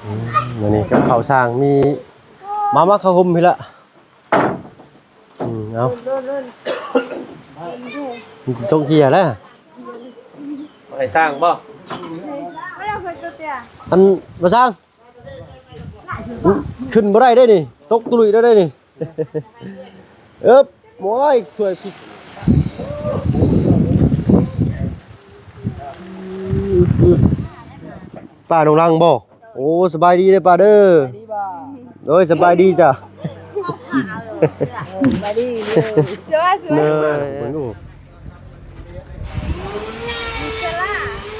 ອືມ ອັນນີ້ກັບເຂົ້າຊ່າງມີ ມາ ມາເຂົ້າຮົ່ມພີ້ລະ. ອືມ ເອົາ ມັນຊິຕົກເຫື່ອແລ້ວ ໃຫ້ສ້າງບໍ່? ອັນ ບໍ່ສ້າງ ຂຶ້ນບໍ່ໄດ້ເດ້ນີ້ ຕົກຕຸລຸຍແລ້ວເດ້ນີ້. ເອີບ ໂອ້ຍ ຊ່ວຍ ປ້ານ້ອງລັງບໍ່? ໂອ້ ສະບາຍດີເດີປ້າເດີ. ສະບາຍດີບໍ່? ໂດຍ ສະບາຍດີຈ້ະ. ເອີ ສະບາຍດີເດີ. ເດີ ເບິ່ງດູ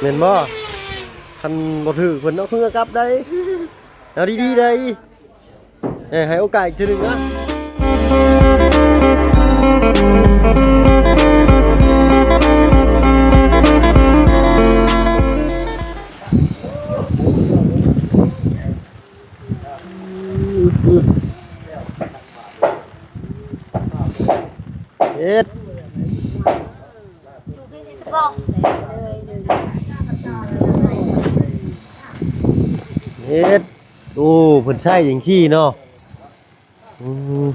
ແມ່ນບໍ່? ຄັນບໍ່ຖືກເພິ່ນເອົາເມືອກັບໄດ໋. ເອົາດີໆໄດ໋. ເອີ ໃຫ້ໂອກາດອີກເທື່ອໜຶ່ງນະ. ເຮັດ ເຮັດ ໂອ້ ເພິ່ນໃຊ້ຈັ່ງຊີ້ເນາະ. ອືມ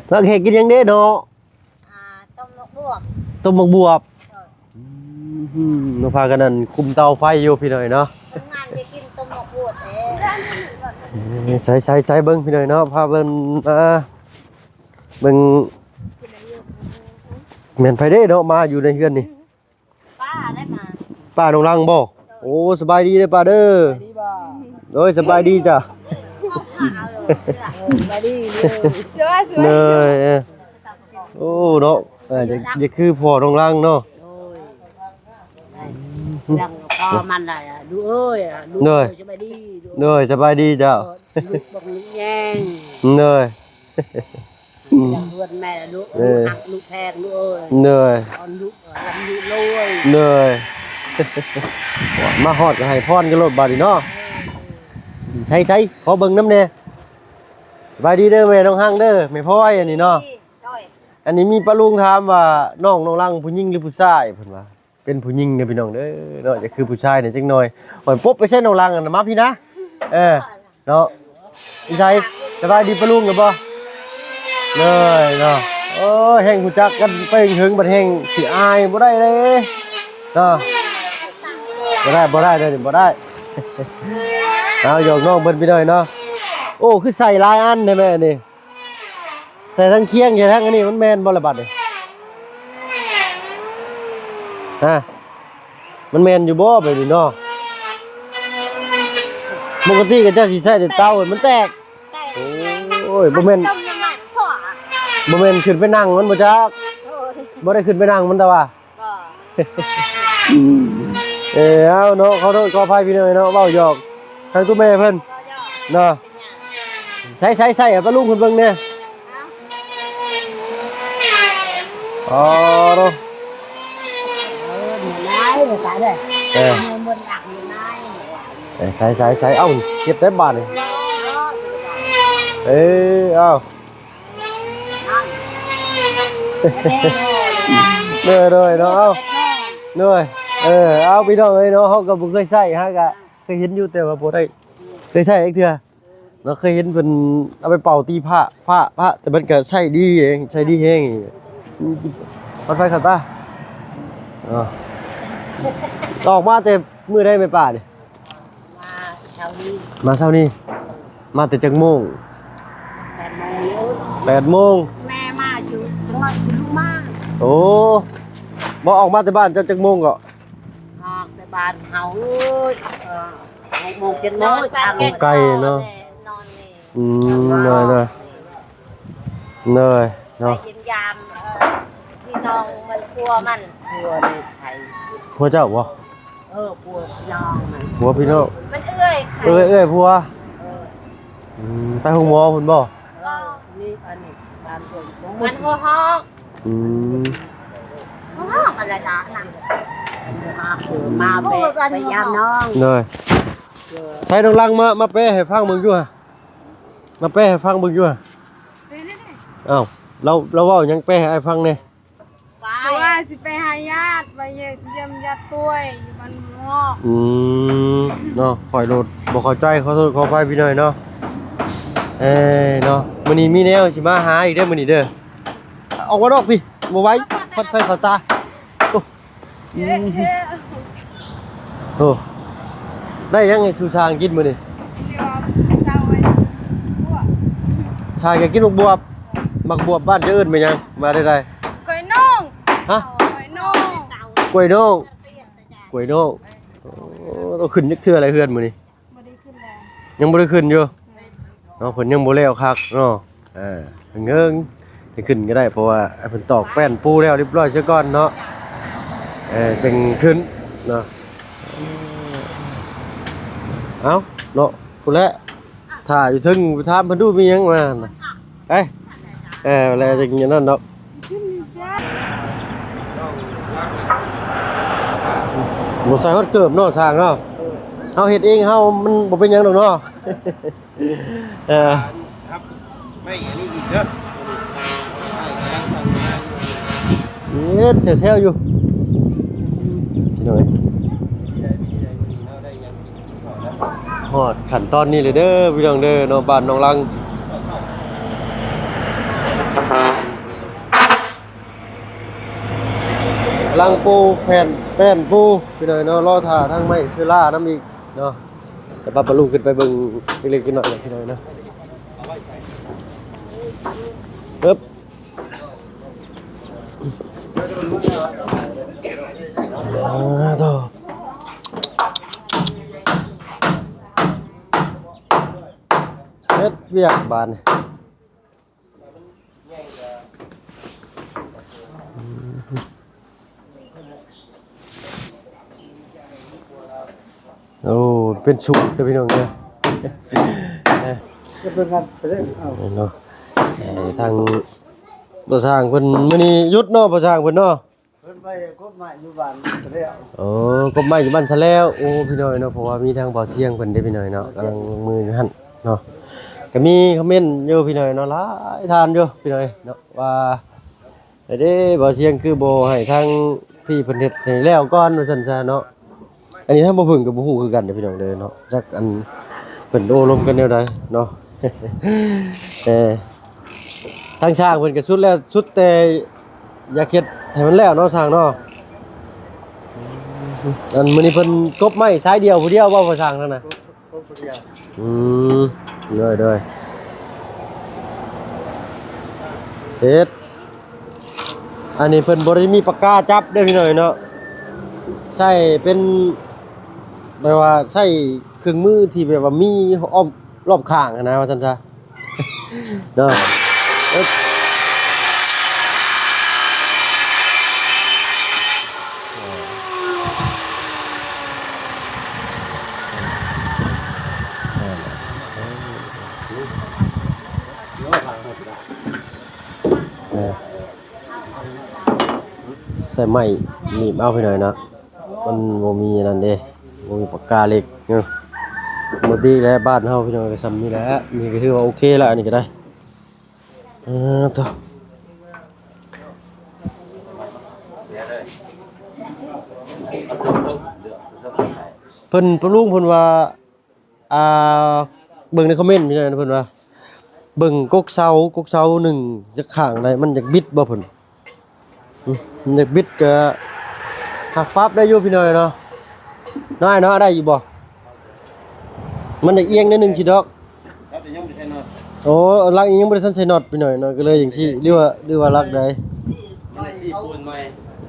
ແລ້ວເຮັດກິນຫຍັງເດ້ເນາະ? ອ່າ ຕົ້ມໝາກບວບ ຕົ້ມໝາກບວບ. ໂດຍ ອືມ ເນາະ ພາກັນນັ້ນຄຸມເຕົາໄຟຢູ່ພີ່ນ້ອງເນາະ. ຄົນງານຈະກິນຕົ້ມໝາກບວບເດ້. ເອີ ໃສ່ໆໆ ເບິ່ງພີ່ນ້ອງເນາະ ພາເພິ່ນມາເບິ່ງ ແມ່ນໃຜເດ້ເນາະ ມາຢູ່ໃນເຮືອນນີ້? ປ້າໄດ້ມາ ປ້ານ້ອງລັງບໍ່? ໂອ້ ສະບາຍດີເດີປ້າເດີ. ສະບາຍດີບໍ່? ໂດຍ ສະບາຍດີຈ້ະ. ເອີ ສະບາຍດີເດີ. ເດີ ໂອ້ ເນາະ ເອີ ຢາກ ຢາກຄືພໍ່ນ້ອງລັງເນາະ. ໂດຍ ລັງພໍ່ມັນໄດ້ ລູກເອີຍ ລູກເອີຍ. ໂດຍ ສະບາຍດີ ໂດຍ ສະບາຍດີເຈົ້າ. ເອີ ລູກບັກລູກແຍງ. ໂດຍ ເຮືອນແມ່ລູກ ເອີ ຮັກລູກແພງລູກເອີຍ. ໂດຍ ອອນລູກ ເອີ ລຳລູກໂລຍ. ໂດຍ ມາຮອດກໍໃຫ້ພອນກັນໂລດບາດນີ້ເນາະ. ໃສໆ ຂໍເບິ່ງນຳແດ່. ສະບາຍດີເດີແມ່ນ້ອງຮັງເດີ ແມ່ພອຍອັນນີ້ເນາະ. ໂດຍ ອັນນີ້ມີປ້າລຸງຖາມວ່ານ້ອງ ນ້ອງລັງຜູ້ຍິງຫຼືຜູ້ຊາຍ ເພິ່ນວ່າ. ເປັນຜູ້ຍິງເດີພີ່ນ້ອງເດີເນາະ ຈະຄືຜູ້ຊາຍແດ່ຈັກໜ່ອຍ. ໂອ້ຍ ປົບໄປໃສ່ນ້ອງລັງ ອັນນັ້ນມາພີ້ນະ. ເອີ ເນາະ ອີໃສ ສະບາຍດີປ້າລຸງແລ້ວບໍ່? ເລີຍເນາະ. ໂອ້ຍ ແຮ່ງຮູ້ຈັກກັນໄປເຖິງ ບັດແຮ່ງຊິອາຍບໍ່ໄດ້ເດ້ເນາະ. ບໍ່ໄດ້ ບໍ່ໄດ້ເດ້ ບໍ່ໄດ້. ເອົາ ຢອກນ້ອງເພິ່ນພີ່ນ້ອງເນາະ. ໂອ້ ຄືໃສ່ຫຼາຍອັນແທ້ແມ່ນີ້. ໃສ່ທັງຄຽງໃສ່ທັງອັນນີ້ ມັນແມ່ນບໍ່ລະບັດນີ້? ຮະ ມັນແມ່ນຢູ່ບໍ່ແບບນີ້ເນາະ? ປົກກະຕິກໍເຈົ້າຊິໃຊ້ແຕ່ເຕົາໃຫ້ມັນແຕກ. ແຕກ ໂອ້ຍ ບໍ່ແມ່ນ ມັນຕົ້ມນ້ຳມັນພໍ ບໍ່ແມ່ນຂຶ້ນໄປນັ່ງມັນບໍ່ຈັກ. ໂອ້ຍ ບໍ່ໄດ້ຂຶ້ນໄປນັ່ງມັນແຕ່ວ່າ ບໍ່ ເອີ ເອົາເນາະ ຂໍໂທດຂໍອະໄພພີ່ນ້ອງເນາະ ເວົ້າຫຍອກທາງຕົວແມ່ເພິ່ນ ເວົ້າຫຍອກ ເນາະ. ເປັນຫຍັງ? ໃສ່ ໃສ່ ໃສ່ໃຫ້ປ້າລຸງເພິ່ນເບິ່ງແດ່. ອໍ ເອີ ເອີ ໃສ່ ໃສ່ ໃສ່ ເອົ້າ ເຈັບແຕ່ບາດນີ້. ເອີ ເອົ້າ ໂດຍ ໂດຍເນາະ ເອົ້າ ໂດຍ ເອີ ເອົ້າ ພີ່ນ້ອງເອີຍເນາະ ເຮົາກໍບໍ່ເຄີຍໃຊ້ ເຮົາກໍເຄີຍເຫັນຢູ່ ແຕ່ວ່າບໍ່ໄດ້ເຄີຍໃຊ້ຈັກເທື່ອເນາະ. ເຄີຍເຫັນເພິ່ນເອົາໄປເປົ່າຕີພ້າ ພ້າ ພ້າ ແຕ່ມັນກໍໃຊ້ດີເດ ໃຊ້ດີແຮງ. ມັນໄຟເຂົ້າຕາ ເນາະ. ອອກມາແຕ່ມື້ໃດແມ່ປ້ານີ້? ມາເຊົ້ານີ້ ມາເຊົ້ານີ້ ມາແຕ່ຈັກໂມງ? ແປດໂມງ ແປດໂມງ ແມ່ມາຢູ່ ຈັງຫວະຢູ່ມາ. ໂອ້ ບໍ່ ອອກມາແຕ່ບ້ານເຈົ້າຈັກໂມງເກາະ? ອອກແຕ່ບ້ານເຮົາ ເອີຍ ຫົກໂມງ ເຈັດໂມງ ນອນໄປ ໂອ້ ໄກເນາະ ນອນນີ້ ອືມ ນອນນີ້ ໂດຍ ໂດຍ ໂດຍ ເນາະ ໄປຢ້ຽມຢາມ ເອີ ພີ່ນ້ອງມັນ ຜົວມັນ ຜົວໃນໄທ ຜົວເຈົ້າບໍ່? ເອີ ຜົວພີ່ນ້ອງມັນ ຜົວພີ່ນ້ອງ ມັນເອື້ອຍ ເອື້ອຍ ເອື້ອຍຜົວ ເອີ ອືມ ໄປໂຮງໝໍພຸ້ນບໍ່? ເອີ ນີ້ ອັນນີ້ ບ້ານເພິ່ນ ບ້ານຫົວຮອກ ອືມ ຫົວຮອກ ອັນລະດານັ້ນ ມາແວະໄປຢາມນ້ອງ ໂດຍ ໃຊ້ນ້ອງລັງມາ ມາແປໃຫ້ຟັງເບິ່ງຢູ່ຫະ ມາແປໃຫ້ຟັງເບິ່ງຢູ່ຫະ. ອ້າວ ລາວ ລາວເວົ້າຫຍັງ ແປໃຫ້ອ້າຍຟັງແດ່. ໄປ ຊິໄປຫາຍາດ ໄປຢ້ຽມຍາດປ່ວຍຢູ່ບ້ານນອກ. ອືມ ເນາະ ຂ້ອຍໂລດບໍ່ເຂົ້າໃຈ ຂໍໂທດຂໍອະໄພພີ່ນ້ອງເນາະ. ເອີ ເນາະ ມື້ນີ້ມີແນວຊິມາຫາອີກເດີ້ ມື້ນີ້ເດີ້. ອອກມານອກພີ້ ບໍ່ໄຫວ ຄວັນໄຟເຂົ້າຕາ. ໂອ້ ອືມ ໂອ້ ໄດ້ຫຍັງໃຫ້ສູ່ຊ້າງກິນມື້ນີ້? ເດວ່າເຊົ້າໄວ້ບວບ ຊ້າງຢາກກິນໝາກບວບ. ໝາກບວບບ້ານເຈົ້າເອີ້ນວ່າຫຍັງ? ວ່າໄດ້ໃດ? ກ້ວຍໂໜງ. ຮະ? ກ້ວຍໂໜງ ກ້ວຍໂໜງ ກ້ວຍໂໜງ. ໂອ້ ຕ້ອງຂຶ້ນຈັກເທື່ອແລ້ວເຮືອນມື້ນີ້? ບໍ່ໄດ້ຂຶ້ນແລ້ວ ຍັງບໍ່ໄດ້ຂຶ້ນຢູ່. ເນາະ ເພິ່ນຍັງບໍ່ແລ້ວຄັກເນາະ. ເອີ ເຫິງໆ ຊິຂຶ້ນກໍໄດ້ ເພາະວ່າໃຫ້ເພິ່ນຕອກແປ້ນປູແລ້ວຮຽບຮ້ອຍຊະກ່ອນເນາະ ເອີ ຈຶ່ງຂຶ້ນເນາະ. ເອົ້າ ເນາະ ພຸ້ນແຫຼະ ຖ້າຢູ່ເທິງ ໄປຖາມເພິ່ນດູມີຫຍັງວ່ານະ. ເອີ ເອີ ແລ້ວຈັ່ງນັ້ນດອກ. ບໍ່ໃສ່ຮອດເກີບເນາະ ຊ່າງເນາະ. ເຮົາເຮັດເອງເຮົາ ມັນບໍ່ເປັນຫຍັງດອກເນາະ. ເອີ ໄມ້ອັນນີ້ອີກເດີ ເຮັດແຊວໆຢູ່ພີ່ນ້ອງ. ຮອດຂັ້ນຕອນນີ້ເລີຍເດີພີ່ນ້ອງເດີເນາະ ບ້ານໜອງລັງ. ກຳລັງປູແຜ່ນ ແປ້ນປູພີ່ນ້ອງເນາະ ລໍຖ້າທາງໄມ້ເຊື້ອລານຳອີກເນາະ. ແຕ່ວ່າປະລຸຂຶ້ນໄປເບິ່ງເລັກໆນ້ອຍໆ ພີ່ນ້ອງເນາະ. ເອີບ ອ່າ ໂທ້ ເຮັດວຽກບາດນີ້. ໂອ້ ເປັນສູດເດີພີ່ນ້ອງເດີ. ຈະເປັນງານໄປເດ້ ເອົາ ເນາະ ເອີ ທາງພໍ່ຊ່າງເພິ່ນ ມື້ນີ້ຢຸດເນາະ ພໍ່ຊ່າງເພິ່ນເນາະ. ເພິ່ນໄປກົບໄມ້ຢູ່ບ້ານຊະແລ້ວ. ໂອ້ ກົບໄມ້ຢູ່ບ້ານຊະແລ້ວ. ໂອ້ ພີ່ນ້ອງເນາະ ເພາະວ່າມີທາງບ່າວຊຽງເພິ່ນເດ້ພີ່ນ້ອງເນາະ ກຳລັງລົງມືຢູ່ຫັ້ນເນາະ. ກໍມີຄອມເມັນຢູ່ພີ່ນ້ອງເນາະ ຫຼາຍທ່ານຢູ່ພີ່ນ້ອງເນາະ ວ່າ ເດ້ ບ່າວຊຽງຄືບໍ່ໃຫ້ທາງພີ່ເພິ່ນເຮັດໃຫ້ແລ້ວກ່ອນ ວ່າຊັ້ນຊະເນາະ. ອັນນີ້ທາງບໍ່ເພິ່ງກໍບໍ່ຮູ້ຄືກັນເດ້ພີ່ນ້ອງເດີເນາະ ຈັກອັນເພິ່ນໂອ້ລົມກັນແນວໃດເນາະ. ເອີ ທາງຊ່າງເພິ່ນກໍສຸດແລ້ວ ສຸດແຕ່ຢາກເຮັດໃຫ້ມັນແລ້ວເນາະ ຊ່າງເນາະ. ອັນມື້ນີ້ເພິ່ນກົບໄມ້ສາຍດຽວຜູ້ດຽວບໍ່ ພໍ່ຊ່າງນັ້ນນະ? ອືມ ໂດຍໆ ເຮັດ ອັນນີ້ເພິ່ນບໍ່ໄດ້ມີປາກກາຈັບເດ້ພີ່ນ້ອງເນາະ ໃຊ້ເປັນ ແບບວ່າໃຊ້ເຄື່ອງມືທີ່ແບບວ່າມີອ້ອມ ລອບຂ້າງຫັ້ນນະ ວ່າຊັ້ນຊະ. ເນາະ ເອີບ ເອີ ໃສ່ໄມ້ໜີບເອົາພີ່ນ້ອງເນາະ. ມັນບໍ່ມີອັນນັ້ນເດ້ ບໍ່ມີປາກກາເຫຼັກເນາະ. ບໍ່ດີແຫຼະ ບ້ານເຮົາພີ່ນ້ອງກໍຊ່ຳນີ້ແຫຼະ. ນີ້ກໍຖືວ່າໂອເຄລະ ອັນນີ້ກໍໄດ້. ເອີ ໂທ້ ເພິ່ນ ປ້າລຸງເພິ່ນວ່າ ອ່າ ເບິ່ງໃນຄອມເມັນພີ່ນ້ອງ ເພິ່ນວ່າ ເບິ່ງກົກເສົາ ກົກເສົາໜຶ່ງຈັກຂ້າງໃດ ມັນຢາກບິດບໍ່ເພິ່ນ. ອືມ ມັນຢາກບິດກໍຫັກປັບໄດ້ຢູ່ພີ່ນ້ອງເນາະ. ນ້ອຍເນາະ ໄດ້ຢູ່ບໍ່? ມັນຢາກອຽງໜ້ອຍໜຶ່ງຊິດອກ. ໂອ້ ຫຼັກນີ້ຍັງບໍ່ໄດ້ທັນໃສ່ນັອດພີ່ນ້ອງເນາະ ກໍເລີຍຈັ່ງຊີ້ ຫຼືວ່າ ຫຼືວ່າຫຼັກໃດ? ມັນໄດ້ຊີ້ປູນໃໝ່.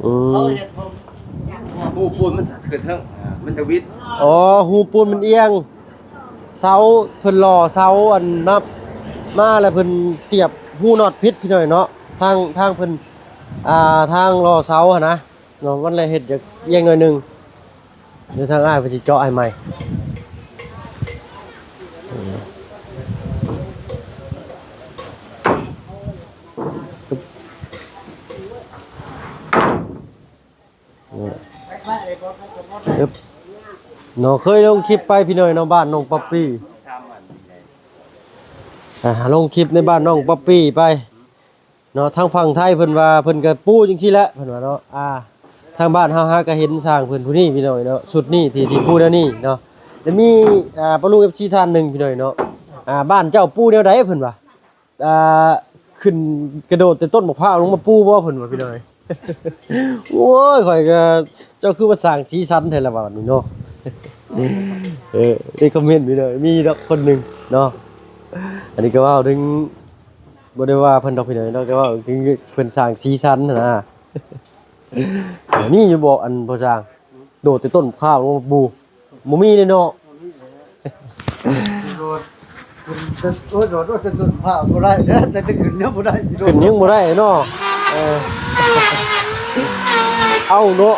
ອືມ ຮູປູນມັນສັດຂຶ້ນເທິງ ມັນຈະວິດ. ອໍ ຮູປູນມັນອຽງ ເສົາ ເພິ່ນຫຼໍ່ເສົາອັນມາ ມາແລ້ວເພິ່ນສຽບຮູນັອດຜິດພີ່ນ້ອງເນາະ. ທາງ ທາງເພິ່ນ ອ່າ ທາງຫຼໍ່ເສົາຫັ້ນນະເນາະ ມັນເລີຍເຮັດຢາກອຽງໜ້ອຍໜຶ່ງ. ດຽວທາງອ້າຍເພິ່ນຊິເຈາະໃຫ້ໃໝ່. ເນາະ ເຄີຍລົງຄລິບໄປພີ່ນ້ອງເນາະ ບ້ານນ້ອງປັອບປີ້ ອ່າ ລົງຄລິບໃນບ້ານນ້ອງປັອບປີ້ໄປ. ເນາະ ທາງຝັ່ງໄທເພິ່ນວ່າເພິ່ນກໍປູຈັ່ງຊີ້ແຫຼະ ເພິ່ນວ່າເນາະ. ອ່າ ທາງບ້ານເຮົາຫາກໍເຫັນຊ່າງເພິ່ນຜູ້ນີ້ພີ່ນ້ອງເນາະ ຊຸດນີ້ທີ່ ທີ່ປູແນວນີ້ເນາະ. ແລ້ວມີ ອ່າ ປ້າລຸງ ເອັຟຊີ ທ່ານໜຶ່ງພີ່ນ້ອງເນາະ ອ່າ ບ້ານເຈົ້າປູແນວໃດ ເພິ່ນວ່າ ອ່າ ຂຶ້ນກະໂດດແຕ່ຕົ້ນໝາກພ້າວລົງມາປູບໍ່ ເພິ່ນວ່າພີ່ນ້ອງ. ໂອ້ຍ ຂ້ອຍກໍ ເຈົ້າຄືວ່າສ້າງສີສັນແທ້ລະບາດນີ້ເນາະ. ເອີ ໃນຄອມເມັນພີ່ນ້ອງ ມີດອກຄົນໜຶ່ງເນາະ. ອັນນີ້ກໍເວົ້າເຖິງ ບໍ່ໄດ້ວ່າເພິ່ນດອກພີ່ນ້ອງເນາະ ກໍເວົ້າເຖິງເພິ່ນສ້າງສີສັນຫັ້ນນະ. ມີຢູ່ບໍ່ ອັນພໍ່ຊ່າງ ໂດດແຕ່ຕົ້ນໝາກພ້າວລົງມາປູ? ບໍ່ມີເດ້ເນາະ. ໂດດ ຂຶ້ນ ໂອ້ຍ ໂດດ ໂອ້ຍ ແຕ່ຕົ້ນພ້າວບໍ່ໄດ້ເດີ ແຕ່ຂຶ້ນຍັງບໍ່ໄດ້ ຂຶ້ນຍັງບໍ່ໄດ້ເນາະ. ເອີ ເອົາເນາະ.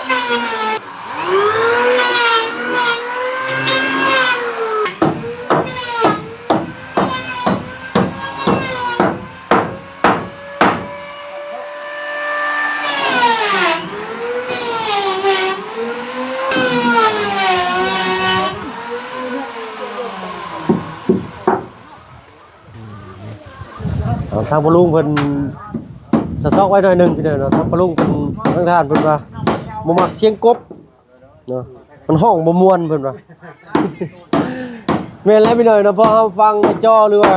ເອົາ ທາງພໍ່ລຸງເພິ່ນສະຕັອກໄວ້ໜ້ອຍໜຶ່ງພີ່ນ້ອງເນາະ. ທາງພໍ່ລຸງເພິ່ນ ທາງທ່ານເພິ່ນວ່າບໍ່ມັກສຽງກົບ ເນາະ ມັນຮ້ອງບໍ່ມ່ວນເພິ່ນວ່າ. ແມ່ນແລ້ວພີ່ນ້ອງເນາະ ເພາະເຮົາຟັງໃນຈໍ ຫຼືວ່າ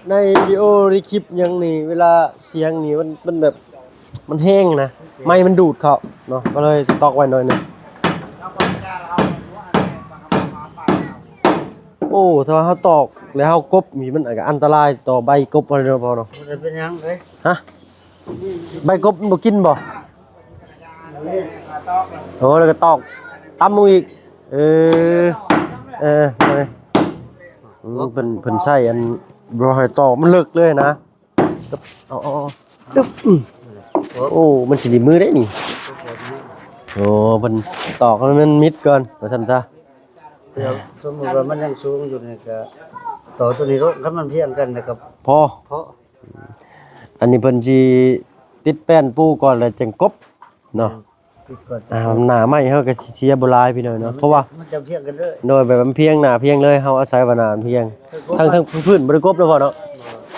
ໃນວິດີໂອ ໃນຄລິບຫຍັງນີ້ ເວລາສຽງນີ້ມັນ ມັນແບບ ມັນແຮງນະ ໄມມັນດູດເຂົ້າເນາະ ກໍເລີຍສະຕັອກໄວ້ໜ້ອຍໜຶ່ງ. ໂອ້ ຖ້າວ່າເຮົາຕອກແລ້ວເຮົາກົບນີ້ ມັນກໍອັນຕະລາຍຕໍ່ໃບກົບເຮົາເນາະ ພໍ່ເນາະ. ບໍ່ໄດ້ເປັນຫຍັງເລີຍ ຮະ? ໃບກົບມັນບໍ່ກິນບໍ່? ໂອ້ ແລ້ວກໍຕອກຕຳລົງອີກ. ເອີ ເອີ ເອີ ອືມ ເພິ່ນ ເພິ່ນໃຊ້ອັນ ບໍ່ໃຫ້ຕອກມັນເລິກເລີຍນະ. ເອົາ ເອົາ ເອົາ ອຶບ ອືມ ໂອ້ ມັນຊິດີບມືເດ້ນີ້. ໂອ້ ເພິ່ນຕອກໃຫ້ມັນມິດກ່ອນ ວ່າຊັ້ນຊະ. ດຽວສົມມຸດວ່າມັນຍັງສູງຢູ່ນີ້ ກໍຕໍ່ຕົວນີ້ລົງ ຄັນມັນພຽງກັນແລ້ວກໍພໍ ພໍ. ອັນນີ້ເພິ່ນຊິຕິດແປ້ນປູກ່ອນ ແລ້ວຈຶ່ງກົບເນາະ. ແມ່ນ ຕິດກ່ອນ ອ່າ ໜ້າໄມ້ເຮົາກໍຊິເສຍບໍ່ຫຼາຍພີ່ນ້ອງເນາະ ເພາະວ່າ ມັນຈະພຽງກັນເລີຍ ໂດຍ ແບບມັນພຽງ ໜ້າພຽງເລີຍ ເຮົາອາໄສວ່າໜ້າມັນພຽງ. ທັງ ທັງພື້ນບໍ່ໄດ້ກົບເນາະພໍ່ເນາະ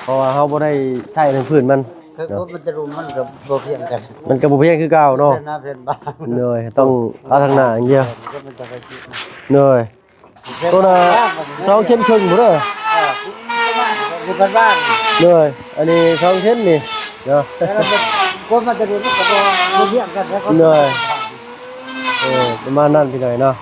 ເພາະວ່າເຮົາບໍ່ໄດ້ໃຊ້ທັງພື້ນມັນ ຖ້າກົບມັນຈະຫຼຸມ ມັນກໍບໍ່ພຽງກັນ ມັນກໍບໍ່ພຽງຄືເກົ່າເນາະ. ແຜ່ນໜ້າແຜ່ນບາງ ໂດຍ ຕ້ອງເອົາທາງໜ້າຢ່າງດຽວ ແລ້ວມັນຈະໄປຕິດ ໂດຍ. ໂຕນະສອງເຊັນເຄິ່ງພຸ້ນເດີ ເອີ ຢູ່ບ້ານໆ ໂດຍ ອັນນີ້ສອງເຊັນນີ້ເນາະ ແຕ່ລະຄົນມັນຈະໂດນ ມັນກໍບໍ່ ບໍ່ຮຽງກັນແລ້ວ ໂດຍ ເອີ ປະມານນັ້ນພີ່ນ້ອງເນາະ.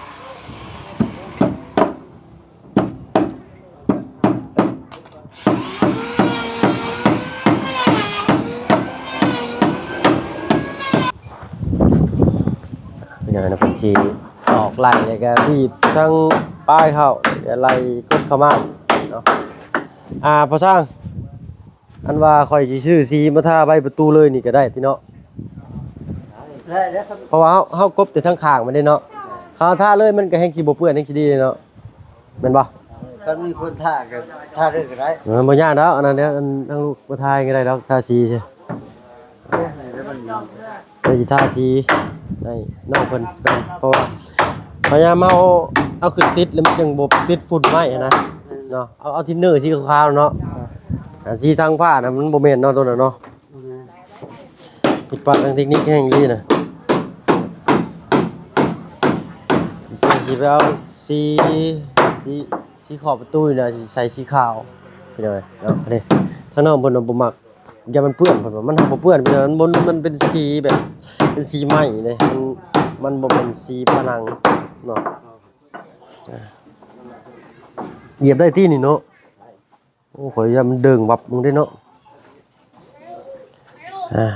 ເພິ່ນຊິຕອກໄລ່ ແລ້ວກໍບີບທາງປາຍເຂົ້າ ແລ້ວກໍໄລ່ກົດເຂົ້າມາເນາະ. ອ່າ ພໍ່ຊ່າງ ອັນວ່າຂ້ອຍຊິຊື້ສີມາທາໃບປະຕູເລີຍນີ້ກໍໄດ້ຕິເນາະ? ໄດ້ ໄດ້ ເພາະວ່າເຮົາ ເຮົາກົບແຕ່ທາງຂ້າງມັນເດ້ເນາະ ເຮົາທາເລີຍມັນກໍແຮ່ງຊິບໍ່ເປື້ອນ ແຮ່ງຊິດີເນາະ. ແມ່ນບໍ່? ຄັນມີຄົນທາກໍທາເລີຍກໍໄດ້ ເອີ ບໍ່ຍາກດອກ ອັນນັ້ນເດ້ ອັນທາງລູກມາທາໃຫ້ກໍໄດ້ດອກ ທາສີຊິ ເອີ ເຮົາຊິທາສີໃຫ້ນ້ອງເພິ່ນກ່ອນ ເພາະວ່າພະຍາຍາມເອົາ ເອົາຂຶ້ນຕິດ ແລ້ວມັນຈັ່ງບໍ່ຕິດຝຸ່ນໄມ້ຫັ້ນນະ ເນາະ. ເອົາ ເອົາທິນເນີສີຂາວໆເນາະ ອ່າ ສີທາງຟ້ານະ ມັນບໍ່ແມ່ນເນາະ ໂຕນັ້ນເນາະ. ຜິດພາດທາງເຕັກນິກແຮງອີ່ຫຼີນະ ຊິ ຊິໄປເອົາສີ ສີ ສີຂອບປະຕູນີ້ນະ ຊິໃສ່ສີຂາວ ພີ່ນ້ອງເອີຍເນາະ. ອັນນີ້ທາງນ້ອງເພິ່ນວ່າບໍ່ມັກ ຢ້ານມັນເປື້ອນ ເພິ່ນວ່າມັນບໍ່ເປື້ອນ ພີ່ນ້ອງ ມັນ ມັນເປັນສີແບບ ເປັນສີໄມ້ເດ້ ມັນ ມັນບໍ່ແມ່ນສີຜະໜັງເນາະ. ອ່າ ຢຽບໄດ້ຕິນີ້ເນາະ. ໂອ້ ຂ້ອຍຢ້ານມັນເດີງວັບມຶງເດ້ເນາະ. ອ່າ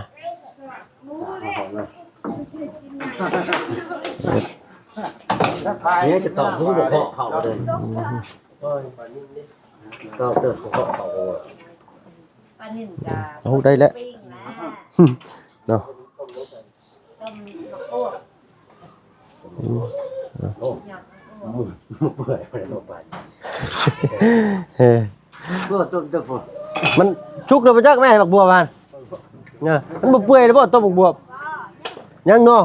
ເນຍ ຈະຕອບຮູ້ບໍ່ເພາະເຂົາເດີ ອືມ ຕອບເດີບໍ່ເພາະເຂົາ. ປານິນກະ ໂອ້ ໄດ້ແລ້ວ ປີ້ງແລ້ວ ເນາະ. ຕົ້ມໝາກກວກ ອືມ ໂອ້ ມັນເປື່ອຍໄປແລ້ວ ເອີ ບໍ່ຕົ້ມແຕ່ພຸ້ນ ມັນສຸກແລ້ວບໍ່ຈັກແມ່ ໝາກບວບຫັ້ນນະ ມັນບໍ່ເປື່ອຍແລ້ວບໍ່ ຕົ້ມໝາກບວບ ຍັງເນາະ.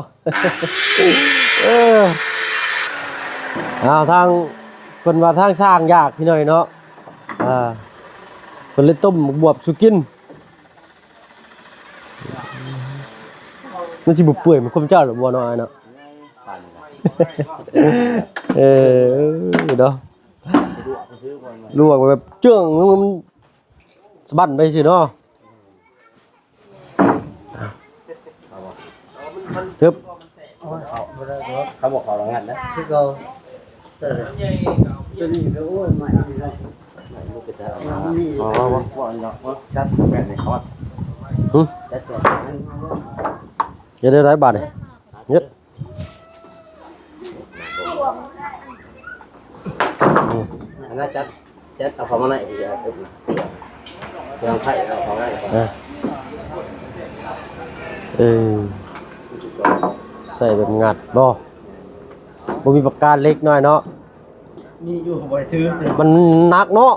ເອີ ເອົາ ທາງ ເພິ່ນວ່າທາງຊ່າງຢາກ ພີ່ນ້ອງເນາະ ອ່າ ເພິ່ນເລີຍຕົ້ມໝາກບວບສູ່ກິນ. ມັນຊິບໍ່ເປື່ອຍ ມັນຄວາມເຈົ້າລະບໍ່ເນາະ ອ້າຍເນາະ. ເອີ ເນາະ ລວກແບບເຈື່ອງ ມັນສະບັ້ນໄປຊື່ເນາະ. ເອີບ ເຂົາບໍ່ເຂົ້າໂຮງງານນະ ຄືເກົ່າ. ເອີ ຕົວນີ້ກໍ ໂອ້ຍ ໃໝ່ນີ້ເນາະ ໃໝ່ບໍ່ເປັນຕາເອົາມາ. ອໍ ບໍ່ ບໍ່ອັນດອກ ຈັດແບບນີ້ເຂົາ ຫຶ ຈັດແບບນີ້ ເຮັດໄດ້ຫຼາຍບາດນີ້ ເຮັດ ອັນນັ້ນຈັດ ຈັດເອົາເຂົ້າມາໃນ ເຄື່ອງໄຟເອົາເຂົ້າມາໃນ. ເອີ ເອີ ໃສ່ແບບງັດບໍ່? ບໍ່ມີປາກກາເຫຼັກໜ້ອຍເນາະ. ມີຢູ່ ບໍ່ໄດ້ຖື ມັນໜັກເນາະ.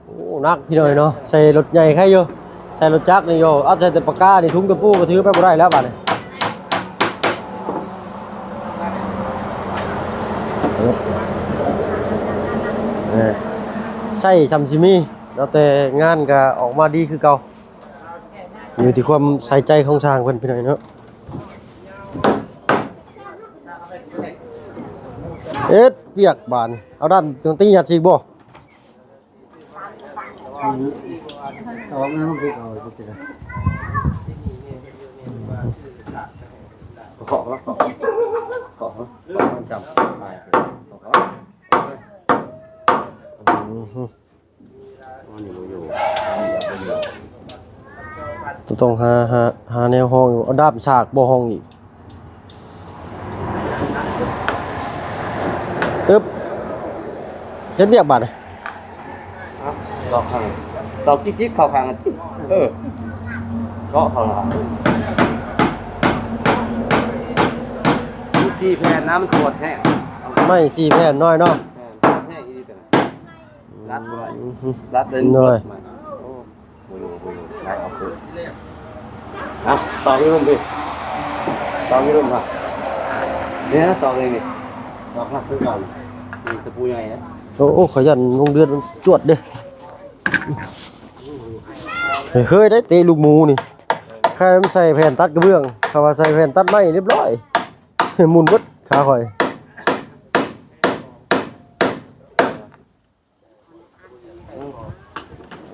ໂອ້ ໜັກພີ່ນ້ອງເນາະ. ໃສ່ລົດໃຫຍ່ໄຄຢູ່ ໃສ່ລົດຈັກນີ້ຢູ່. ເອົາໃສ່ແຕ່ປາກການີ້ ຖົງຕະປູກໍຖືໄປບໍ່ໄດ້ແລ້ວບາດນີ້. ເອີ ໃສ່ສ່ຳຊິມີເນາະ ແຕ່ງານກໍອອກມາດີຄືເກົ່າ. ຢູ່ທີ່ຄວາມໃສ່ໃຈຂອງຊ່າງເພິ່ນ ພີ່ນ້ອງເນາະ. ເຮັດວຽກບາດນີ້ ເອົາດ້າມຕີຫຍັດຊິອີກບໍ່? ອອກແລ້ວມັນຄືເກົ່າ ເກາະ ເກາະ ເກາະ ເກາະ ມັນຈຳ ອື ຕ້ອງ ຕ້ອງຫາ ຫາ ຫາແນວຮອງຢູ່. ເອົາດ້າມສາກບໍ່ຮອງອີກ. ອຶບ ເຮັດວຽກບາດນີ້ ຕອກຂ້າງ ຕອກຈິກໆ ເຂົ້າຂ້າງ. ເອີ ເກາະເຂົ້າລະ ມີສີ່ແຜ່ນນະ ມັນໂຄດແຮງ. ໄມ້ສີ່ແຜ່ນນ້ອຍເນາະ. ແມ່ນ ໂຄດແຮງອີ່ຫຼີ. ລັດບໍ່ໄດ້ ອືຮຶ ລັດໄດ້ ໂດຍ ໂອ້ ບໍ່ຢູ່ ບໍ່ຢູ່ ໄດ້ເອົາຄືນ. ເອົາ ຕອກຢູ່ລຸ່ມພີ້ ຕອກຢູ່ລຸ່ມພະ ນີ້ນະ ຕອກເອງນີ້ ຕອກຫຼັກຄືເກົ່າ. ນີ້ຕະປູໃຫຍ່ນະ. ໂອ້ ໂອ້ ຂ້ອຍຢ້ານລົງເດືອດມັນຈວດເດ້. ເຄີຍໄດ້ເຕະລູກໝູນີ້ ຂ້າມັນໃສ່ແຜ່ນຕັດກະເບື້ອງ ຖ້າວ່າໃສ່ແຜ່ນຕັດໄມ້ລຽບຮ້ອຍ ໝຸ່ນເບິດຂາຂ້ອຍ.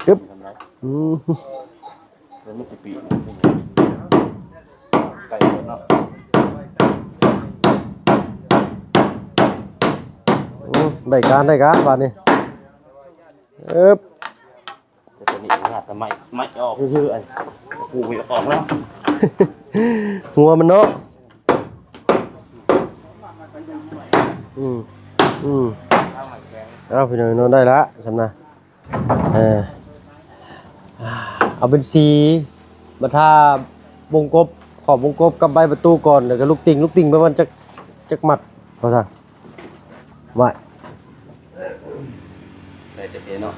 ອຶບ ອືມ ມັນຊິປີກ ໄກເນາະ. ໂອ້ ໄດ້ການ ໄດ້ການບາດນີ້. ອຶບ ແຕ່ຕົວນີ້ງາດແຕ່ໄມ້ ໄມ້ອອກຊື່ໆ ອັນ ປູໄມ່ອອກແລ້ວ ຫົວມັນເນາະ. ອືມ ອືມ ເອົາ ພີ່ນ້ອງເນາະ ໄດ້ລະສ່ຳນະ. ເອີ ເອົາເປັນສີມາທາວົງກົບ ຂອບວົງກົບກັບໃບປະຕູກ່ອນ ແລ້ວກໍລູກຕິ່ງ ລູກຕິ່ງປະມານຈັກ ຈັກມັດ ວ່າຊັ້ນ. ໄວ້ ໃສ່ແຕ່ເພເນາະ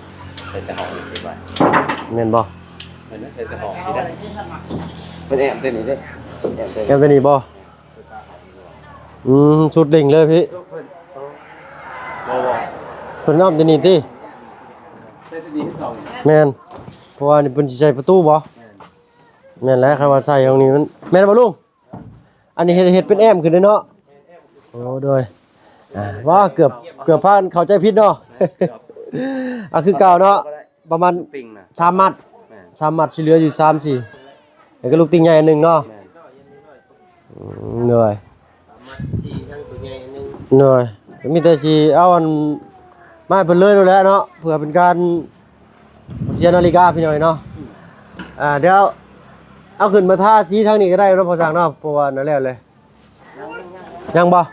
ໃສ່ແຕ່ຫ້ອງນີ້ໄວ້ ແມ່ນບໍ່? ແມ່ນ ໃສ່ແຕ່ຫ້ອງນີ້ໄດ້ ເພິ່ນແອ້ມແຕ່ນີ້ເດ້ ແອ້ມແຕ່ ແອ້ມແຕ່ນີ້ບໍ່? ອືມ ຊຸດເລັ່ງເລີຍພີ່ ບໍ່ ບໍ່ ເພິ່ນອ້ອມແຕ່ນີ້ຕິ? ໃສ່ແຕ່ນີ້ຄືເກົ່າ. ແມ່ນ ເພາະວ່ານີ້ເພິ່ນຊິໃສ່ປະຕູບໍ່? ແມ່ນ ແມ່ນແຫຼະ ຄັນວ່າໃສ່ຫ້ອງນີ້ມັນ ແມ່ນບໍ່ລຸງ? ອັນນີ້ເຮັດ ເຮັດເປັນແອ້ມຂຶ້ນເດ້ເນາະ. ໂອ້ ໂດຍ ອ່າ ວ່າເກືອບ ເກືອບພາເຂົ້າໃຈຜິດເນາະ. ອ່າ ຄືເກົ່າເນາະ ປະມານ ຕິ່ງນະ ສາມມັດ ແມ່ນ ສາມມັດ ຊິເຫຼືອຢູ່ສາມສີ່ ແລ້ວກໍລູກຕິ່ງໃຫຍ່ອັນໜຶ່ງເນາະ. ແມ່ນ ອືມ ໂດຍ ສາມມັດສີ່ ທັງຕົວໃຫຍ່ອັນໜຶ່ງ ໂດຍ ກໍມີແຕ່ຊິເອົາອັນ ມາໃຫ້ເພິ່ນເລີຍໂລດແຫຼະເນາະ ເພື່ອເປັນການ ເສຍນາລິກາພີ່ນ້ອງເນາະ. ອ່າ ດຽວເອົາຂຶ້ນມາທາສີທາງນີ້ກໍໄດ້ເນາະ ພໍ່ຊ່າງເນາະ ເພາະວ່ານັ້ນແລ້ວເລີຍ. ຍັງບໍ່?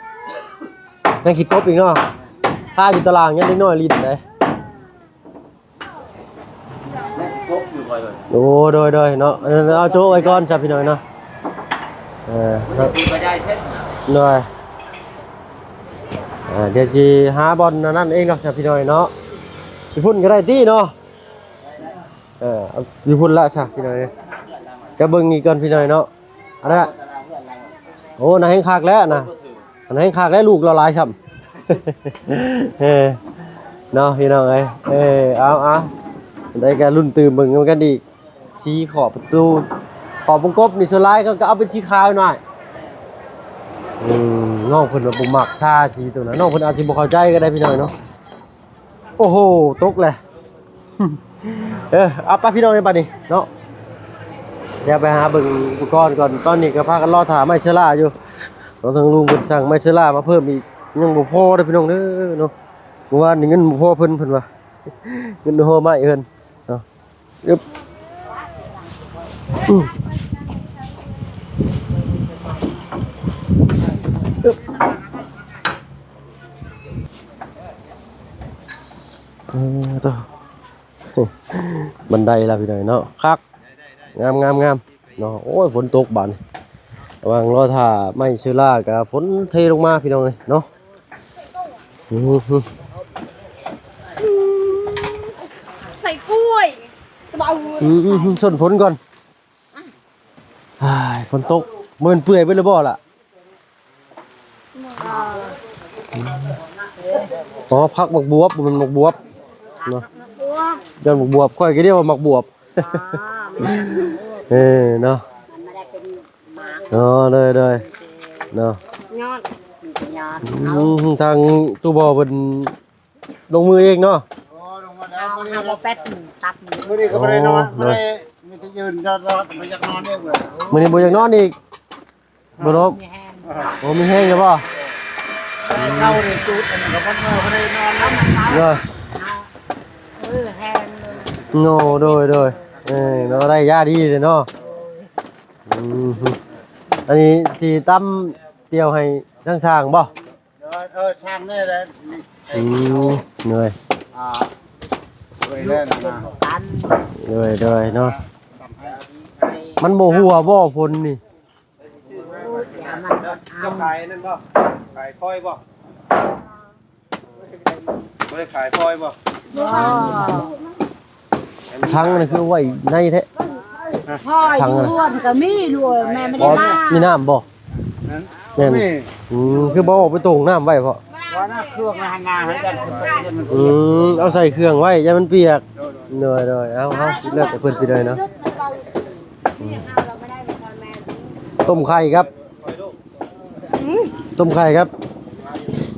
ຍັງຊິກົບອີກເນາະ ທາຢູ່ຕາລາງ ຍັງເດັກນ້ອຍຫຼິ້ນເດ້. ຍັງຊິກົບຢູ່ບໍ່ເລີຍ. ໂອ້ ໂດຍໆ ເນາະ ເອົາໂຈະໄວ້ກ່ອນຊະພີ່ນ້ອງເນາະ. ເອີ ມັນຊິໄປໄດ້ເຊັ່ນ ໂດຍ ເອີ ດຽວຊິຫາບ່ອນອັນນັ້ນເອງດອກຊະພີ່ນ້ອງເນາະ. ຢູ່ພຸ້ນກໍໄດ້ຕິເນາະ. ເອີ ຢູ່ພຸ້ນລະຊະພີ່ນ້ອງເອີຍ. ດຽວເບິ່ງອີກກ່ອນພີ່ນ້ອງເນາະ. ອັນນັ້ນ ໂອ້ ນາແຮ່ງຄັກແລ້ວນະ ອັນແຮ່ງຄັກແລ້ວ ລູກລາວຫຼາຍຊ້ຳ. ເອີ ເນາະ ພີ່ນ້ອງເອີຍ. ເອີ ເອົາໆ ໄດ້ກໍລຸ້ນຕື່ມເບິ່ງນຳກັນອີກ. ສີຂອບປະຕູ ຂອບວົງກົບນີ້ ສ່ວນຫຼາຍເຂົາກໍເອົາເປັນສີຂາວໜ້ອຍ ອືມ ນ້ອງເພິ່ນວ່າບໍ່ມັກທາສີຕົວນັ້ນ ນ້ອງເພິ່ນອາດຊິບໍ່ເຂົ້າໃຈກໍໄດ້ພີ່ນ້ອງເນາະ. ໂອ້ໂຫ ຕົກແຫຼະ ເອີ ເອົາໄປພີ່ນ້ອງເອີຍ ບັດນີ້ເນາະ ດຽວໄປຫາເບິ່ງອຸປະກອນກ່ອນ. ຕອນນີ້ກໍພາກັນລໍຖ້າໄມ້ເຊື້ອລາຢູ່ເນາະ ທາງລຸງເພິ່ນສັ່ງໄມ້ເຊື້ອລາມາເພີ່ມອີກ ຍັງບໍ່ພໍເດີພີ່ນ້ອງເດີເນາະ. ເມື່ອວານນີ້ເງິນບໍ່ພໍເພິ່ນ ເພິ່ນວ່າ ເງິນບໍ່ພໍໄມ້ເພິ່ນເນາະ. ອຶບ ອືມ ອຶບ ເອີ ໂທ້ ບັນໄດລະພີ່ນ້ອງເນາະ ຄັກ ງາມໆໆ ເນາະ. ໂອ້ຍ ຝົນຕົກບາດນີ້ ລະຫວ່າງລໍຖ້າໄມ້ເຊື້ອລາກະຝົນເທລົງມາພີ່ນ້ອງເອີຍເນາະ. ອືມ ໃສ່ກ້ວຍ ອືມ ຊົນຝົນກ່ອນ. ອ້າຍ ຝົນຕົກ ມັນເປື່ອຍເບິດແລ້ວບໍ່ລະ? ອໍ ຜັກໝາກບວບ ບໍ່ແມ່ນໝາກບວບເນາະ ຢ້ານໝາກບວບ ຂ້ອຍກໍຮຽກວ່າໝາກບວບ. ອໍ ແມ່ນ ເອີ ເນາະ ມັນບໍ່ໄດ້ເປັນໝາກ ອໍ ໂດຍໆ ເນາະ ຍອດ ຍອດ ອືມ ທາງຕູ້ບໍ່ເພິ່ນລົງມືເອງເນາະ. ອໍ ລົງມາແລ້ວ ເອົາ ມື້ນີ້ ເອົາບໍ່ແປັດຕັບ ມື້ນີ້ກໍບໍ່ໄດ້ນອນ ອໍ ບໍ່ໄດ້ ມີແຕ່ຢືນ ບໍ່ຢາກນອນເອງເລີຍ ມື້ນີ້ບໍ່ຢາກນອນອີກ. ບໍ່ນອນ ມີແຮງ ໂອ້ ມີແຮງຢູ່ບໍ່? ເອີ ເຊົ້ານີ້ຈູດອັນນີ້ກໍບໍ່ ບໍ່ໄດ້ນອນເລີຍ ເອີ ແຮງເລີຍ ໂອ້ ໂດຍໆ ເອີ ເນາະ ໄດ້ຢາດີເລີຍເນາະ. ອືມ ອັນນີ້ຊິຕຳຕຽວໃຫ້ທາງຊ່າງບໍ່? ເອີ ຊ່າງນີ້ແຫຼະ ອືມ ໂດຍ ອ່າ ໂດຍ ໂດຍ ໂດຍເນາະ ມັນບໍ່ຮົ່ວບໍ່ຝົນນີ້? ເຈົ້າຂາຍນັ້ນບໍ່? ຂາຍຟອຍບໍ່? ບໍ່ໄດ້ຂາຍຟອຍບໍ່? ບໍ່ ຖັງນີ້ຄືໄວ້ໃນແທ້ ຟອຍ ຖັງນັ້ນ ຢູ່ເຮືອນກໍມີ ລູກເອີຍ ແມ່ບໍ່ໄດ້ມາ ມີນ້ຳບໍ່? ແມ່ນ ອືມ ຄືບໍ່ອອກໄປໂຕ່ງນ້ຳໄວ້ເພາະ ວ່ານ້ຳເຄື່ອງຫັ້ນນາ ໃຫ້ກັນ ອືມ ເອົາໃສ່ເຄື່ອງໄວ້ ຢ້ານມັນປຽກ ໂດຍໆ ເອົາ ເອົາ ເລືອກໃຫ້ເພິ່ນໄປເລີຍເນາະ. ຕົ້ມໄຂ່ກັບ ຕົ້ມໄຂ່ກັບ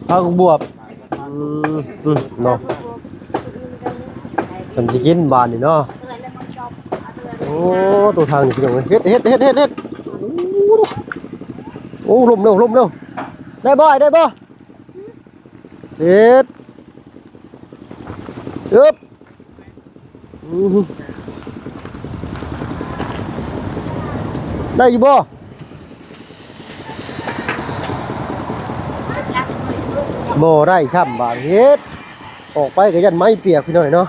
ຜັກບວບ ອືມ ເນາະ ຈຳຊິກິນບາດນີ້ເນາະ. ໂອ້ ໂຕທາງນີ້ພີ່ນ້ອງເອີຍ ເຮັດ ເຮັດ ເຮັດ ເຮັດ ໂອ້ ລົມແລ້ວ ລົມແລ້ວ ໄດ້ບໍ່ ໄດ້ບໍ່? ເຮັດ ອຶບ ອືມ ໄດ້ຢູ່ບໍ່? ບໍ່ໄດ້ຊ້ຳ ບາດເຮັດ ອອກໄປກໍຢ້ານໄມ້ປຽກພີ່ນ້ອງເນາະ.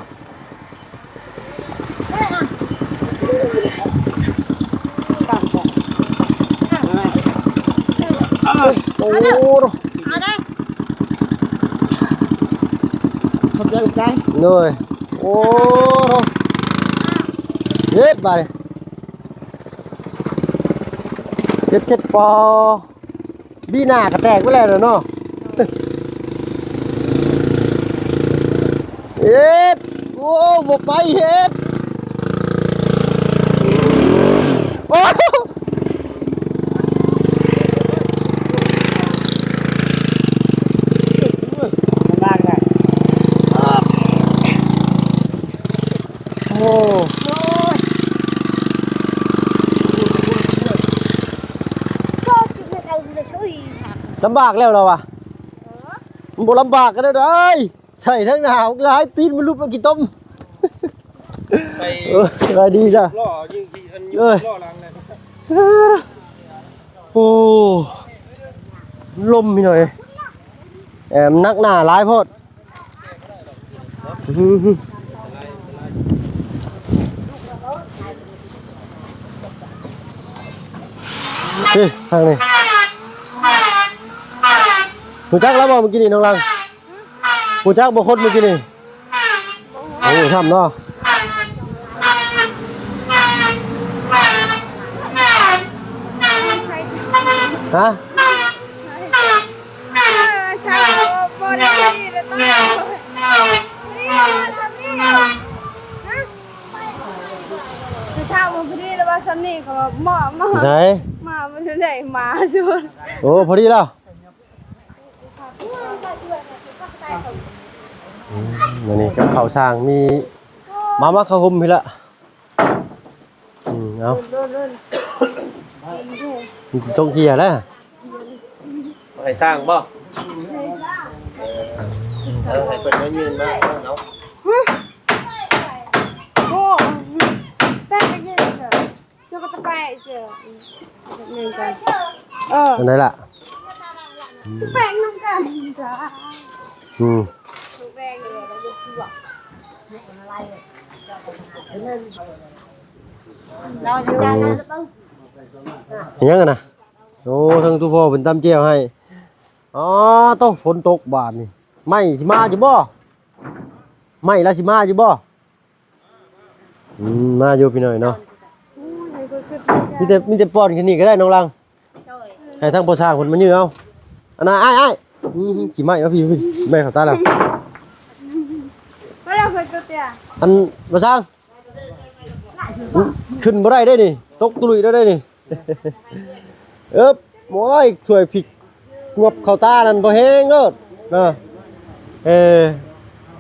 ໂອ້ ເອົາເດີ ຂອບໃຈ ຂອບໃຈ ໂດຍ. ໂອ້ ເຮັດບາດນີ້ ເຮັດເຊັດ ປໍ ບີໜ້າກໍແຕກໄປແລ້ວເນາະ. ເຮັດ ໂອ້ ບໍ່ໄປເຮັດ ໂອ້ ລຳບາກນະ ໂອ້ ລຳບາກແລ້ວລາວວ່າ ມັນບໍ່ລຳບາກກັນແນວໃດ ໃສ່ທັງໜາວຫຼາຍ ຕີນມັນຫຼຸບແລ້ວຂີ້ຕົມ. ໄປ ເອີ ສະບາຍດີຈ້ະ ລໍ້ຍິງ ອັນ ເອີ ລໍ້ຫຼັງນະ. ໂອ້ ລົມພີ່ນ້ອງເອີຍ ແອມໜັກໜາຫຼາຍໂພດ. ເອີ ທາງນີ້ ຮູ້ຈັກລາວບໍ່ມື້ກີ້ນີ້ ນ້ອງຫຼັງ? ຮູ້ຈັກບໍ່ຄົນມື້ກີ້ນີ້? ໂອ້ ຊ້ຳເນາະ. ຮະ? ເຖົ້າມາພໍດີແລ້ວວ່າ ຊ່ຳນີ້ກໍເໝາະ ເໝາະ ໃດ? ເໝາະ ໄດ້ມາຊວນ. ໂອ້ ພໍດີແລ້ວ. ອືມ ອັນນີ້ກັບເຂົ້າຊ່າງມີ ມາ ມາເຂົ້າຮົ່ມພີ້ລະ. ອືມ ເອົາ ມັນຊິຕົກເຫື່ອແລ້ວ. ໃຫ້ສ້າງບໍ່? ເອີ ໃຫ້ເພິ່ນມາຢືນມາເນາະ. ໂອ້ ແຕ່ກະເຢັນເດີ. ເຈົ້າກໍຈະໄປເຈົ້າ ແມ່ນກັນ. ເອີ ອັນໃດລະ? ອືມ ແປງນຳກັນຈ້າ. ອືມ ແປງເລີຍ ເຮົາຢູ່ໃນນັ້ນ. ອີຫຍັງຫັ້ນນະ? ໂອ້ ທາງຕູ້ພໍ່ເພິ່ນຕຳແຈ່ວໃຫ້. ອໍ ໂຕ ຝົນຕົກບາດນີ້ ໄມ້ຊິມາຢູ່ບໍ່? ໄມ້ລະຊິມາຢູ່ບໍ່? ອືມ ມາຢູ່ພີ່ນ້ອງເນາະ. ມີແຕ່ ມີແຕ່ປ້ອນຂຶ້ນນີ້ກໍໄດ້ນ້ອງລັງ. ໂດຍ ໃຫ້ທາງພໍ່ຊ່າງເພິ່ນມາຢື້ອເອົາ. ອັນນັ້ນ ອ້າຍ ອ້າຍ ອືມ ຂີ້ໄມ້ມາພີ້ ພີ້ ແມ່ເຂົ້າຕາແລ້ວ. ມາແລ້ວເພິ່ນຕົວເຕ້ຍ. ອັນພໍ່ຊ່າງ ຂຶ້ນບໍ່ໄດ້ເດ້ນີ້ ຕົກຕຸລຸຍແລ້ວເດ້ນີ້. ເອີບ ໂອ້ຍ ຖ້ວຍພິກງວບເຂົ້າຕານັ້ນບໍ່ແຮງໂລດເນາະ. ເອີ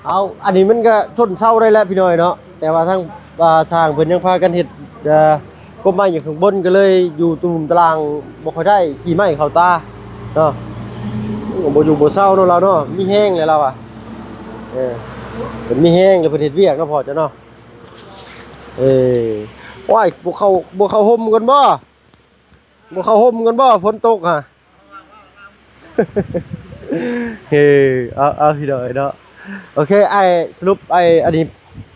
ເອົາ ອັນນີ້ມັນກະຊົນເຊົາໄດ້ແຫຼະພີ່ນ້ອງເນາະ ແຕ່ວ່າທາງ ອ່າ ຊ່າງເພິ່ນຍັງພາກັນເຮັດ ເອີ ກົບໄມ້ຢູ່ຂ້າງບົນ ກໍເລີຍຢູ່ຕຸ່ມຕາລ່າງບໍ່ຄ່ອຍໄດ້ ຂີ້ໄມ້ເຂົ້າຕາເນາະ. ບໍ່ຢູ່ບໍ່ເຊົາເນາະລາວເນາະ ມີແຮງແລ້ວລາວວ່າ. ເອີ ເພິ່ນມີແຮງແລ້ວ ເພິ່ນເຮັດວຽກເນາະພໍ່ເຈົ້າເນາະ. ເອີ ໂອ້ຍ ບໍ່ເຂົ້າ ບໍ່ເຂົ້າຮົ່ມກ່ອນບໍ່? ບໍ່ເຂົ້າຮົ່ມກ່ອນບໍ່? ຝົນຕົກຫະ. ເອີ ເອົາ ເອົາ ພີ່ນ້ອງເນາະ. ໂອເຄ ອ້າຍ ສະຫຼຸບ ອ້າຍ ອັນນີ້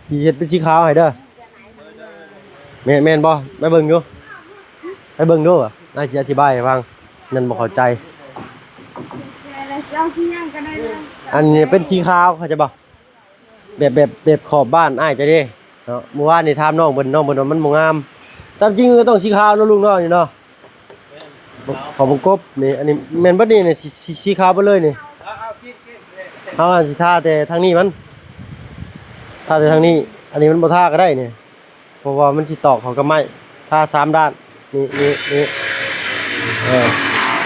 ຊິເຮັດເປັນສີຂາວໃຫ້ເດີ. ແມ່ນ ແມ່ນບໍ່? ໄປເບິ່ງຢູ່ ໄປເບິ່ງດູ ອ້າຍຊິອະທິບາຍໃຫ້ຟັງ ນັ້ນບໍ່ເຂົ້າໃຈ. ເຈົ້າຊິຫຍັງກໍໄດ້ເລີຍ ອັນນີ້ເປັນສີຂາວ ເຂົ້າໃຈບໍ່? ແບບ ແບບ ແບບຂອບບ້ານອ້າຍເຈົ້າເດ້ເນາະ. ມື້ວານນີ້ຖາມນ້ອງເພິ່ນ ນ້ອງເພິ່ນວ່າມັນບໍ່ງາມ. ຕາມຈິງກໍຕ້ອງສີຂາວເນາະລຸງເນາະ ນີ້ເນາະ. ຂອບວົງກົບນີ້ ອັນນີ້ແມ່ນເບິດນີ້ ນີ້ ສີ ສີ ສີຂາວເບິດເລີຍນີ້. ເຮົາຊິທາແຕ່ທາງນີ້ມັນ ທາແຕ່ທາງນີ້ ອັນນີ້ມັນບໍ່ທາກໍໄດ້ນີ້. ເພາະວ່າມັນຊິຕອກເຂົ້າກັບໄມ້ ທາສາມດ້ານ ນີ້ ນີ້ ນີ້ ເອີ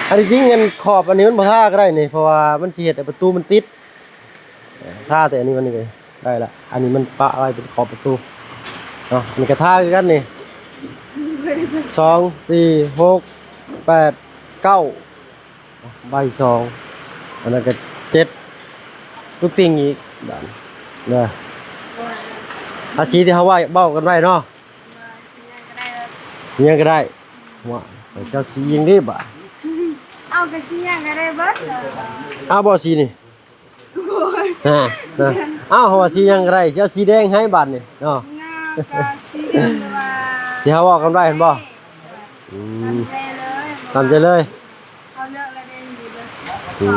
ອັນທີ່ຈິງອັນຂອບອັນນີ້ມັນບໍ່ທາກໍໄດ້ນີ້ ເພາະວ່າມັນຊິເຮັດໃຫ້ປະຕູມັນຕິດ. ເອີ ທາແຕ່ອັນນີ້ມັນນີ້ກໍໄດ້ລະ ອັນນີ້ມັນປະໄວ້ເປັນຂອບປະຕູເນາະ. ອັນນີ້ກໍທາຄືກັນນີ້ ສອງ ສີ່ ຫົກ ແປດ ເກົ້າ ໃບສອງ ອັນນັ້ນກໍເຈັດ ລູກຕິ່ງອີກບາດນີ້ເດີ. ອາ ສີທີ່ເຮົາເວົ້າ ເວົ້າກັນໄວ້ເນາະ ສີຫຍັງກໍໄດ້ ວ່າ ເຈົ້າສີຫຍັງເດ້ບາດ. ເອົາ ກໍສີຫຍັງກໍໄດ້ເບິດ. ເອົາບໍ່ສີນີ້? ໂອ້ຍ ຮະ ຮະ ເອົາ ເຮົາວ່າສີຫຍັງກໍໄດ້ ຊິເອົາສີແດງໃຫ້ບາດນີ້ເນາະ. ງາມກໍສີແດງ ແຕ່ວ່າ ທີ່ເຮົາເວົ້າກັນໄວ້ຫັ້ນບໍ່? ອືມ ຕາມໃຈເລີຍ ຕາມໃຈເລີຍ. ເຮົາເລືອກແລ້ວເດ້ ດີເລີຍ. ອື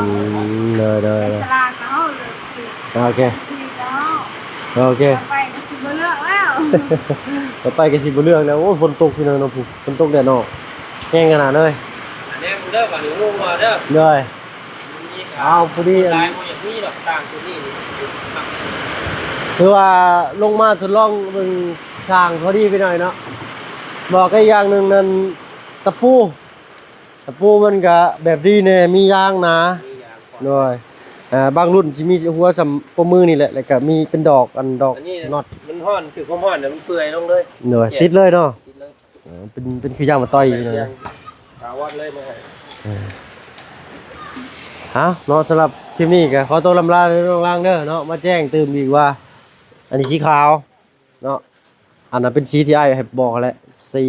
ມ ໂດຍ ໂດຍ ໂດຍ ສະຫຼາກກໍເຮົາເລືອກ. ໂອເຄ ສີກໍເຮົາ. ໂອເຄ ຕໍ່ໄປກໍຊິບໍ່ເລືອກແລ້ວ ຕໍ່ໄປກໍຊິບໍ່ເລືອກແລ້ວ. ໂອ້ຍ ຝົນຕົກພີ່ນ້ອງເນາະ ຝົນຕົກແດດອອກ ແຮງຂະໜາດເລີຍ. ແນມເດີ ບາດນີ້ຮູ້ວ່າເດີ ໂດຍ. ເອົາ ພໍດີ ຫຼາຍບໍ່ຢາກມີດອກ ຕ່າງຕົວນີ້ ຄືວ່າລົງມາທົດລອງເບິ່ງຊ່າງພໍດີໄປໜ້ອຍເນາະ. ບອກອີກຢ່າງໜຶ່ງນັ້ນ ຕະປູ ຕະປູມັນກະແບບດີແດ່ ມີຢາງໜາ ມີຢາງ ໂດຍ. ອ່າ ບາງລຸ້ນຊິມີຫົວສ່ຳໂປ້ມືນີ້ແຫຼະ ແລ້ວກະມີເປັນດອກ ອັນດອກ ອັນນີ້ ນັອດ ມັນຮ້ອນ ຖືກຄວາມຮ້ອນແລ້ວມັນເປື່ອຍລົງເລີຍ ໂດຍ ແກະ ຕິດເລີຍເນາະ. ຕິດເລີຍ ເອີ ເປັນ ເປັນຄືຢາງມາຕ່ອຍຢູ່ນັ້ນ ຖາວອນເລີຍມາໃຫ້. ເອີ ເອົາເນາະ ສຳລັບຄລິບນີ້ກໍຂໍຕົວລຳລາເດີນ້ອງລາງເດີເນາະ. ມາແຈ້ງຕື່ມອີກວ່າ ອັນນີ້ສີຂາວເນາະ ອັນນັ້ນເປັນສີທີ່ອ້າຍໃຫ້ບອກຫັ້ນແຫຼະ ສີ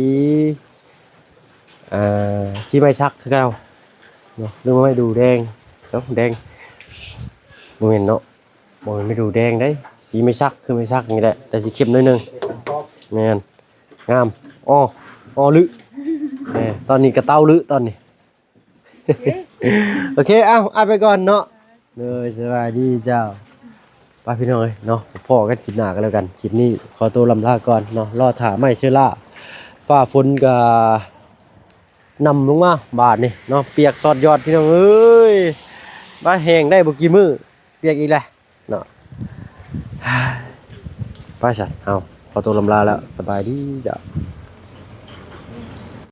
ອ່າ ສີໄມ້ສັກຄືເກົ່າເນາະ ຫຼືວ່າໄມ້ດູ່ແດງເນາະ ແດງ ບໍ່ແມ່ນເນາະ ບໍ່ແມ່ນໄມ້ດູ່ແດງເດ້ ສີໄມ້ສັກ ຄືໄມ້ສັກນີ້ແຫຼະ ແຕ່ຊິເຂັ້ມໜ້ອຍໜຶ່ງ. ແມ່ນ ງາມ ອໍ ອໍ ລຶ ເອີ ຕອນນີ້ກະເຕົ້າລຶຕອນນີ້. ໂອເຄ ເອົ້າ ອ້າຍໄປກ່ອນເນາະ ໂດຍ ສະບາຍດີເຈົ້າ. ໄປພີ່ນ້ອງເອີຍເນາະ ພໍ້ກັນຄລິບໜ້າກໍແລ້ວກັນ ຄລິບນີ້ຂໍຕົວລຳລາກ່ອນເນາະ ລໍຖ້າໄມ້ເຊື້ອລາ ຟ້າຝົນກໍນຳລົງມາບາດນີ້ເນາະ ປຽກຕອດຍອດພີ່ນ້ອງເອີຍ ມາແຫ້ງໄດ້ບໍ່ກີ່ມື້ ປຽກອີກແລ້ວ ເນາະ ໄປຊະ ເຮົາຂໍຕົວລຳລາແລ້ວ ສະບາຍດີເຈົ້າ.